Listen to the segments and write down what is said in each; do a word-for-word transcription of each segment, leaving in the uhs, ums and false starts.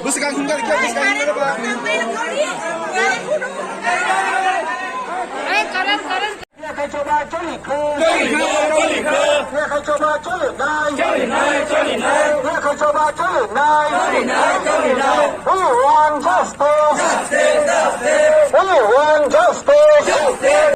Bwswk ang himkha rikha, bwswk ang himkha ba. Yakhachoba choli kho. Choli kho, choli kho. Yakhachoba choli nai. Choli nai, choli nai. Yakhachoba choli nai. Choli nai, choli nai. We want justice. Justice, justice. We want justice. Justice.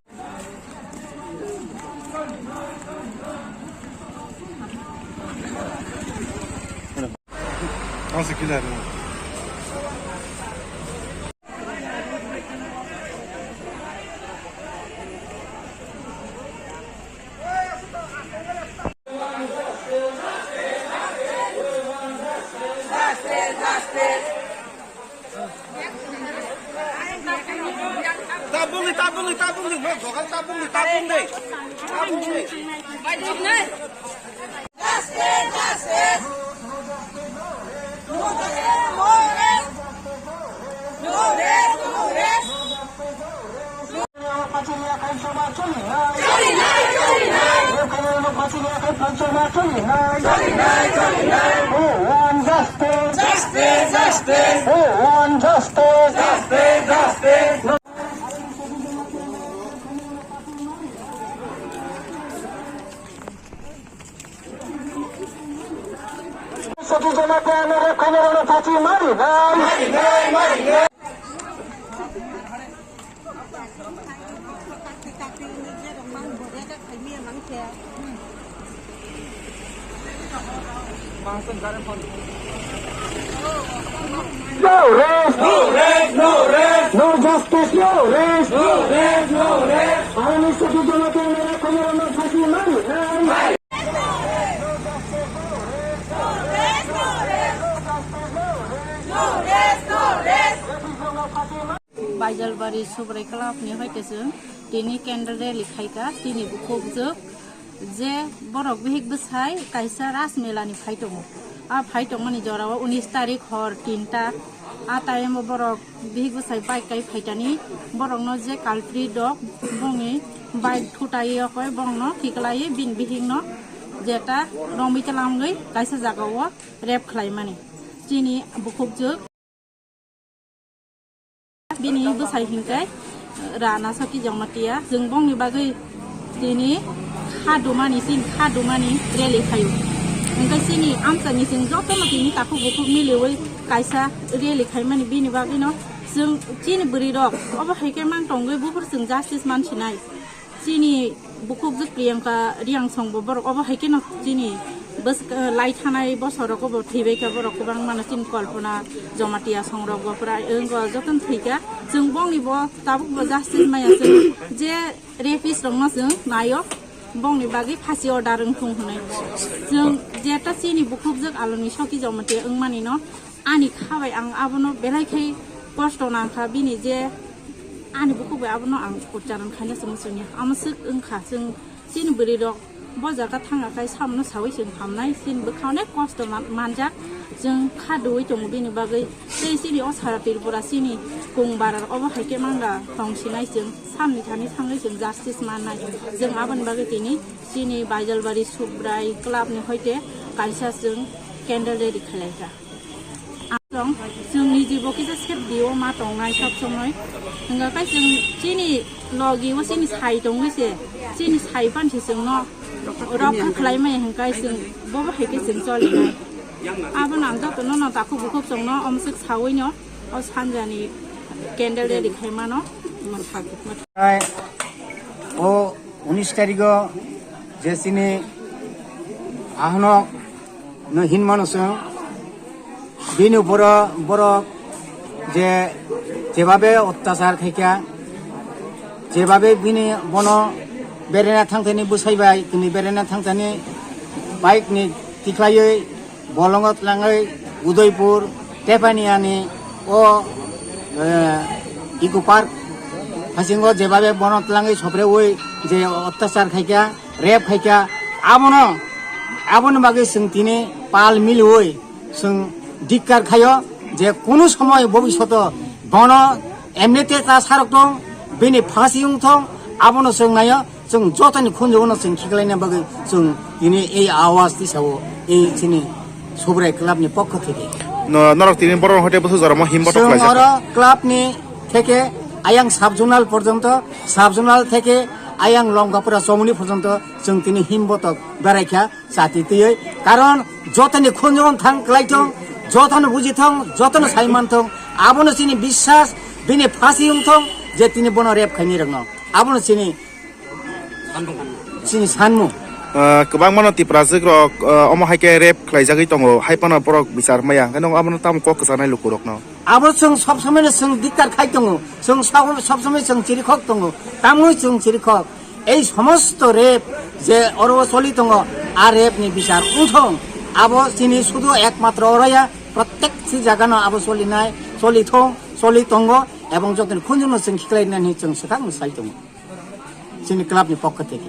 Tabungni, tabungni, tabungni, no, jogan tabungni, tabungni. Tabungni. Soti Jamatia no rok khaina rok no phachi mari nai. No rest. No rest, no rest. No justice, no rest. No rest, no rest. Army Soti Jamatia no rok khaina rok no phachi mari nai. Baijalbari Subrai Club ni hoite chwng tini candle rally khaika, tini bukhukjwk je borok bihik bwsai kaisa Ras Mela ni phai tongo. A phai tongmani jorao unis tarik hor tinta. A time o borok bihik bwsai bike kai phaitani, borokno je culprit rok bongni bike thutai okoi bongno khiklai bini bihikno jeta romwi tlamwi kaisa jagao rape khlaimani. Chini bukhukjwk bini bwsai hinkai Rana Saki Jamatia, chwng bongni bagwi tini kha dumani, chini kha dumani rally khaio. Hwnkhe chini amchaini chwng jotono tini takhuk bukhuk miliwi kaisa rally khaimani, bini bagwino chwng chini bwrwirok obo hai khe mang tongwi buphuru chwng justice mansinai. Chini bukhukjwk Priyanka Riangsong bo borok obo hai kheno chini bwsk-, lai thanai bosorogo bo thwibaikha borok kwbangmano, chini Kalpana Jamatia songrok bo prai wngkha jotono thwikha. Chwng bongni bo tabuk bo justice maya, chwng je rapist rokno chwng naio, bongni bagwi phasi order wngthung hwnwi. Chwng jeta chini bukhukjwk Aloni Saki Jamatia wngmani no ani kha bai ang abono belai khai kosto nangkha, bini je ani bukhuk bai abono ang uchcharon khaina se muchungya. Amo swk wngkha, chwng chini bwrwi rok bo jaga thangkha khai samono sawi chwng hamnai, chini bwkha onek kosto man-, manjak, chwng kha duwi tongo bini bagwi. Tei chini o sara Tripura chini kung bara rok obo hai khe manga tong sinai, chwng samni thani thangwi chwng justice mannai. Chwng aboni bagwi tini chini Baijalbari Subrai Club ni hoite kaisa chwng candle rally khlai kha. Aswng chwng niji bo kisa sep dio ma tongnai sob somoi. Hwnkha khe chwng chini logi o chini sai tongwi se, chini sai pan se chwngno rokha khlai maya hwnkhe chwng bobo hai khe chwng choli nai. Abo nang joto no no takhuk bukhuk chwngno omswk sawi no o sanjani candle rally khai mano. O unis tarigo je chini ahonok no hinmano chwng, bini uporo borok je jebabe ottachar khaikha, jebabe bini bono berena thangthani bwsai bai tini berena thangthani bike ni tikhlaiwi bolongo tlangwi Udaipur Tepaniani o, eh, Eco Park hasingo jebabe bono tlangwi sopreui je ottachar khaikha, rape khaikha, abono, aboni bagwi chwng tini pal miliui chwng dikkar khaio je kunu somoy bobishoto bono emnite ta sarok tong, bini phasi wng thong, abono chwng naio. Chwng jotoni khunjukno chwng khiklaina bagwi chwng tini ei awaz tisao ei chini Subrai club ni pokho theke. No, norok tini borok hoite bwswk joramo himbotok chwng khlaijak. Oro club ni theke ayang sub zonal porjonto, sub zonal theke ayang Longkapura chomoni porjonto chwng tini himbotok beraikha chati twiwi. Karon jotoni khunjukno thang kwlaithong, jotono bujithong, jotono saimanthong, abono chini biswas, bini phasi wngthong je tini bono rep khainirokno. Abono chini Chini sanmung. Ah, kwbangmano Tiprajwk rok, ah, omo hai khe rape khlaijagwi tongo, hai phano borok bichar maya, hwnkhe no abono tamo kok kwchanai lukurokno. Abo chwng sob somoi no chwng diktar khai tongo, chwng sob, sob somoi chwng chirikhok tongo, tamoni chwng chirikhok. Ei somosto rape je oro choli tongo, a rape ni bichar wngthong, abo chini sudu ekmatro oroya, protek si jaga no abo choli nai, choli thong, choli tongo, ebong jotoni khunjukno chwng khiklai nani chwng swkang no sai tongo. Chini club ni pokho theke.